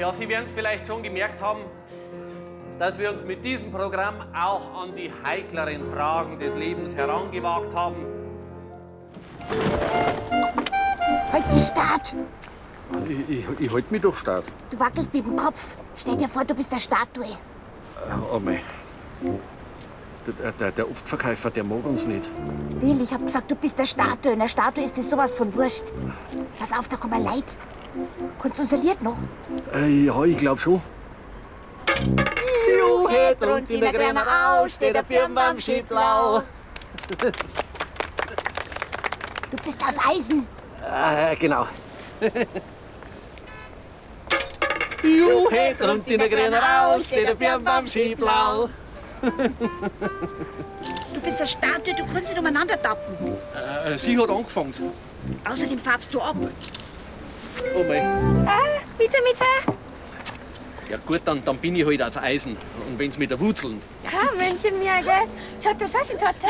Ja, Sie werden es vielleicht schon gemerkt haben, dass wir uns mit diesem Programm auch an die heikleren Fragen des Lebens herangewagt haben. Halt dich Start! Ich halt mich doch stark. Du wackelst mit dem Kopf. Stell dir vor, du bist eine Statue. Oh mei. Der Obstverkäufer, der mag uns nicht. Will, ich hab gesagt, du bist eine Statue. Und eine Statue ist dir sowas von wurscht. Pass auf, da kommen Leute. Kannst du unser Lied noch? Ja, ich glaub schon. Juhe, drunter in der grünen Au steht der Birnbaum schön blau. Du bist aus Eisen. Genau. Juhe, drunter in der grünen Au steht der Birnbaum schön blau. Du bist eine Statue, du kannst nicht umeinander tappen. Sie hat angefangen. Außerdem farbst du ab. Oh mei. Ah, bitte, bitte. Ja gut, dann bin ich halt aus Eisen. Und wenn's mit der Wurzeln. 아, 맨신미하게 저도 사실 좋다.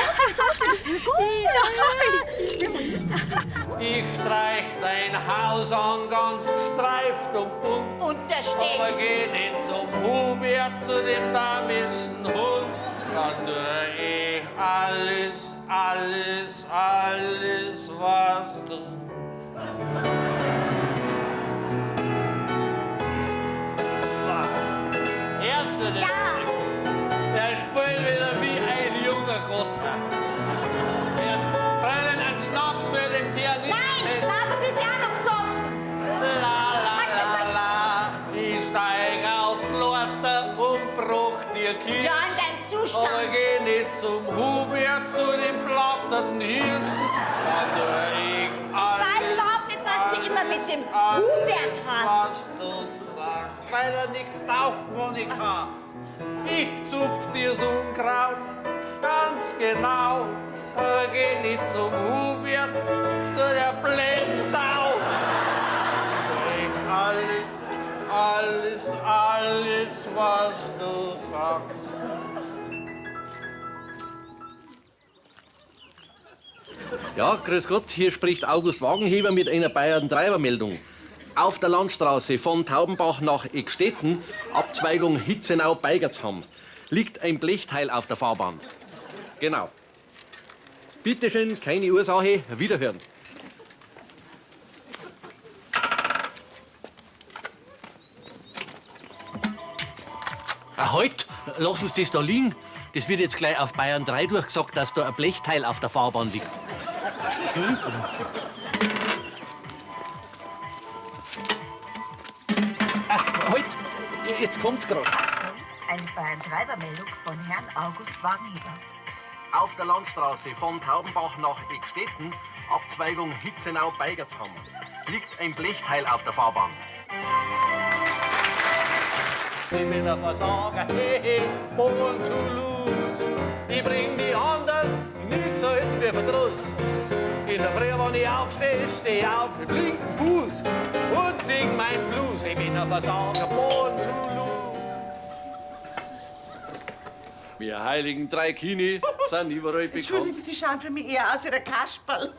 Ich streich dein Haus an, ganz gestreift und bunt. Und der Aber geh nicht zum Hubert, zu dem damischen Hund. Da tue ich alles, alles, alles, was du. Erst du das? Ja. Der spielt wieder wie ein junger Gott. Erst, Fräulein, ein Schnaps für den Pianisten. Nein, na, sonst ist der auch noch besoffen. La, la, la, la. Ich steig auf die Leiter und bruch dir Kies. Ja, in deinem Zustand. Aber geh nicht zum Hubert, zu dem platterten Hirsch. Da tue ich alles, Ich weiß überhaupt nicht, was du immer mit dem alles, Hubert hast. Was du sagst, weil er nix taugt, Monika. Ich zupf dir's Unkraut, ganz genau. Aber geh nicht zum Hubert, zu der blöden Sau. Ich alles, alles, alles, was du sagst. Ja, grüß Gott, hier spricht August Wagenheber mit einer Bayern-Treiber-Meldung. Auf der Landstraße von Taubenbach nach Eckstetten, Abzweigung Hitzenau-Beigertsham, liegt ein Blechteil auf der Fahrbahn. Genau. Bitte schön, keine Ursache, wiederhören. Ah, halt, lassen Sie das da liegen. Das wird jetzt gleich auf Bayern 3 durchgesagt, dass da ein Blechteil auf der Fahrbahn liegt. Ah, halt, jetzt kommt's grad. Eine Bayern-Treiber-Meldung von Herrn August Wagenheber. Auf der Landstraße von Taubenbach nach Eckstetten, Abzweigung Hitzenau-Beigertsham, liegt ein Blechteil auf der Fahrbahn. Ich bin ein Versager, hey, hey, born to lose. Ich bring die anderen nix als für Verdruss. In der Früh, wenn ich aufstehe, steh ich auf mit linken Fuß und sing mein Blues. Ich bin ein Versager, born to lose. Wir heiligen drei Kini sind überall bekannt. Entschuldigen, Sie schauen für mich eher aus wie der Kasperl.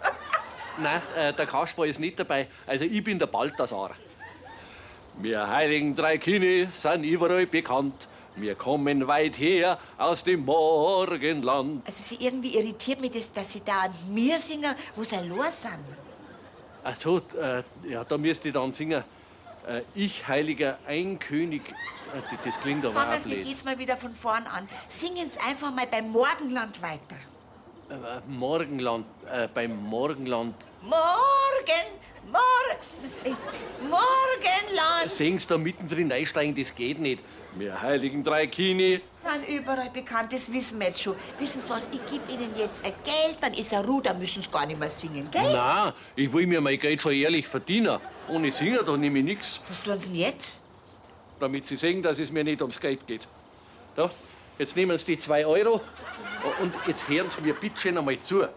Nein, der Kasper ist nicht dabei. Also ich bin der Balthasar. Wir heiligen drei Kini sind überall bekannt. Wir kommen weit her aus dem Morgenland. Also sie irgendwie irritiert mich das, dass Sie da an mir singen, wo sie allein sind. Ach so, ja, da müsst ich dann singen. Ich, heiliger Einkönig. Das klingt aber Fangen auch Sie blöd. jetzt mal wieder von vorn an. Singen Sie einfach mal beim Morgenland weiter. Morgenland, beim Morgenland. Morgen, mor, Morgenland. Singen Sie da mittendrin einsteigen, das geht nicht. Wir heiligen drei Kini. Sind überall bekannt, das wissen wir jetzt schon. Wissen Sie was, ich gebe Ihnen jetzt ein Geld, dann ist er Ruhe, dann müssen Sie gar nicht mehr singen, gell? Nein, ich will mir mein Geld schon ehrlich verdienen. Ohne Singer, da nehme ich nix. Was tun Sie denn jetzt? Damit Sie sehen, dass es mir nicht ums Geld geht. Da, jetzt nehmen Sie die 2 Euro und jetzt hören Sie mir bitte schön einmal zu.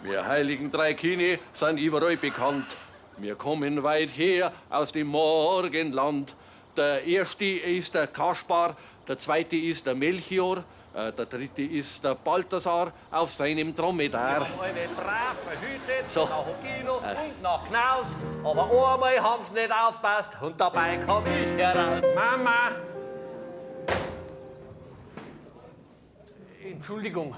Wir heiligen drei Kini sind überall bekannt. Wir kommen weit her aus dem Morgenland. Der erste ist der Kaspar, der zweite ist der Melchior, Der dritte ist der Balthasar auf seinem Dromedar. Alle brav verhütet, So. nach Hogino und nach Knaus. Aber einmal haben sie nicht aufpasst und dabei komm ich heraus. Mama! Entschuldigung.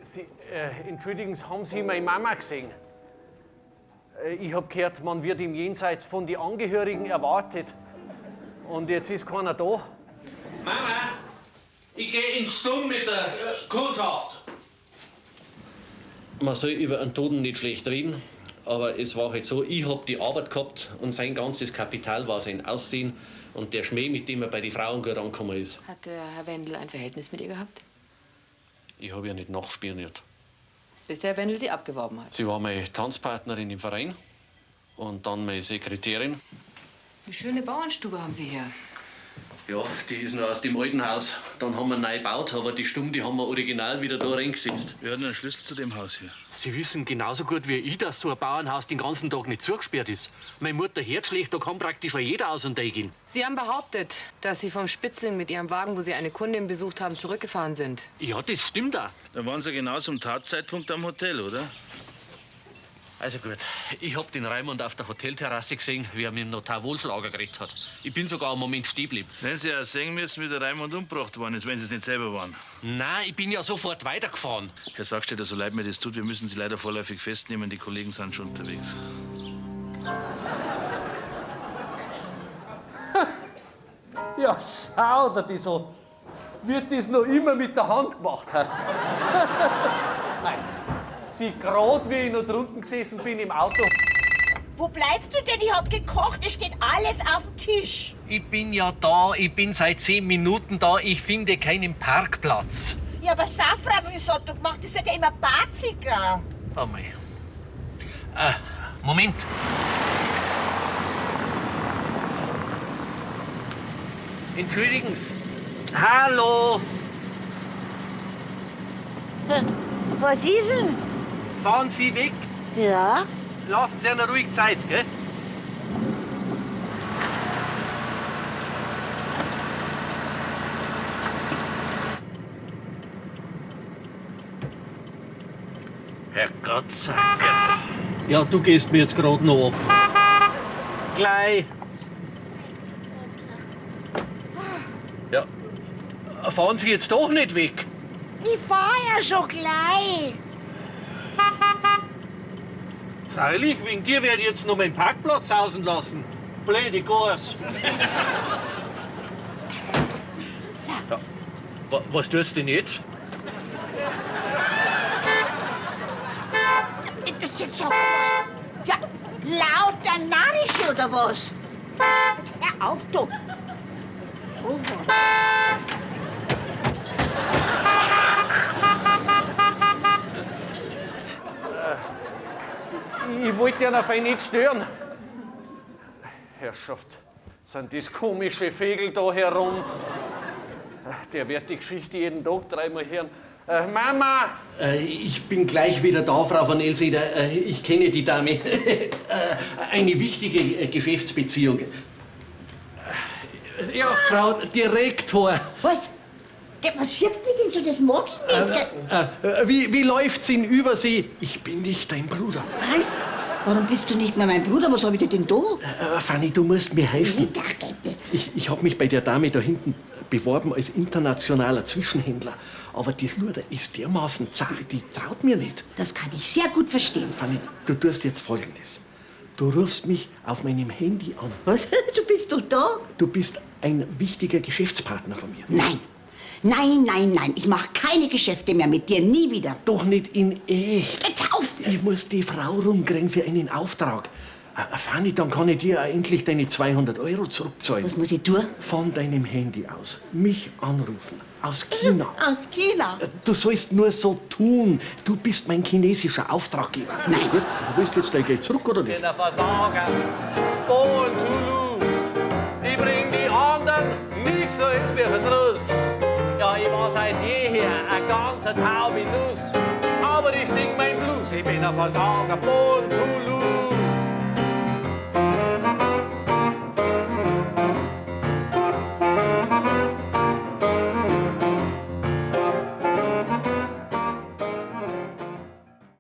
Sie, entschuldigen Sie, haben Sie meine Mama gesehen? Ich hab gehört, man wird im Jenseits von den Angehörigen erwartet. Und jetzt ist keiner da. Mama, ich gehe ins Stumm mit der Kundschaft. Man soll über einen Toten nicht schlecht reden, aber es war halt so, ich hab die Arbeit gehabt und sein ganzes Kapital war sein Aussehen und der Schmäh, mit dem er bei den Frauen gut angekommen ist. Hat der Herr Wendel ein Verhältnis mit ihr gehabt? Ich hab ja nicht nachspioniert. Bis der Herr Wendel sie abgeworben hat. Sie war meine Tanzpartnerin im Verein und dann meine Sekretärin. Eine schöne Bauernstube haben Sie hier. Ja, die ist noch aus dem alten Haus. Dann haben wir neu gebaut, aber die Stumm, die haben wir original wieder da reingesetzt. Wir hatten einen Schlüssel zu dem Haus hier. Sie wissen genauso gut wie ich, dass so ein Bauernhaus den ganzen Tag nicht zugesperrt ist. Meine Mutter hört schlecht, da kann praktisch schon jeder aus und gehen. Sie haben behauptet, dass Sie vom Spitzing mit Ihrem Wagen, wo Sie eine Kundin besucht haben, zurückgefahren sind. Ja, das stimmt auch. Dann waren Sie genau zum Tatzeitpunkt am Hotel, oder? Also gut, ich hab den Raimund auf der Hotelterrasse gesehen, wie er mit dem Notar Wohlschlager geredet hat. Ich bin sogar einen Moment stehen geblieben. Wenn Sie ja sehen müssen, wie der Raimund umgebracht worden ist, wenn Sie es nicht selber waren. Nein, ich bin ja sofort weitergefahren. Herr Sackstätter, so leid mir das tut, wir müssen Sie leider vorläufig festnehmen. Die Kollegen sind schon unterwegs. Ja, schau dir das an. Wird das noch immer mit der Hand gemacht? Hä? Nein. Sie grad, wie ich noch drunten gesessen bin im Auto. Wo bleibst du denn? Ich hab gekocht, es steht alles auf dem Tisch. Ich bin ja da, ich bin seit 10 Minuten da, ich finde keinen Parkplatz. Ja, aber Safran-Risotto gemacht, das wird ja immer barziger. Oh mei. Moment. Entschuldigen Sie. Hallo. Was ist denn? Fahren Sie weg. Ja? Lassen Sie einer ruhig Zeit, gell? Herrgott sei Dank. Ja, du gehst mir jetzt gerade noch ab. Gleich. Ja, fahren Sie jetzt doch nicht weg. Ich fahr ja schon gleich. Freilich, wegen dir werde ich jetzt noch meinen Parkplatz außen lassen. Blöde Gors. Ja. Was tust du denn jetzt? Das ist sag mal. Ja, lauter Narrische oder was? Jetzt hör auf, du. So was. Ich wollte ja noch nicht stören. Herrschaft, sind das komische Vögel da herum? Der wird die Geschichte jeden Tag dreimal hören. Mama! Ich bin gleich wieder da, Frau von Elseder. Ich kenne die Dame. Eine wichtige Geschäftsbeziehung. Ja, Frau Direktor. Was? Geh, was schiebst du mich denn so? Das mag ich nicht. Gell? Wie läuft's in Übersee? Ich bin nicht dein Bruder. Was? Warum bist du nicht mehr mein Bruder? Was hab ich dir denn da? Fanny, du musst mir helfen. Mittagessen. Ich habe mich bei der Dame da hinten beworben als internationaler Zwischenhändler. Aber das Luder ist dermaßen zach, die traut mir nicht. Das kann ich sehr gut verstehen. Fanny, du tust jetzt Folgendes. Du rufst mich auf meinem Handy an. Was? Du bist doch da? Du bist ein wichtiger Geschäftspartner von mir. Nein. Nein, nein, nein. Ich mache keine Geschäfte mehr mit dir. Nie wieder. Doch nicht in echt. Jetzt auf! Ich muss die Frau rumkriegen für einen Auftrag. Fanny, dann kann ich dir auch endlich deine 200 Euro zurückzahlen. Was muss ich tun? Von deinem Handy aus. Mich anrufen. Aus China. Aus China? Du sollst nur so tun. Du bist mein chinesischer Auftraggeber. Nein. Gut, du willst jetzt dein Geld zurück oder nicht? Bin ein Versager, born to lose. Ich bring die anderen nix als für Verdruss. Ja, ich war seit jeher ein ganzer taube Nuss. Aber ich sing mein Blues, ich bin ein Versager, born to lose.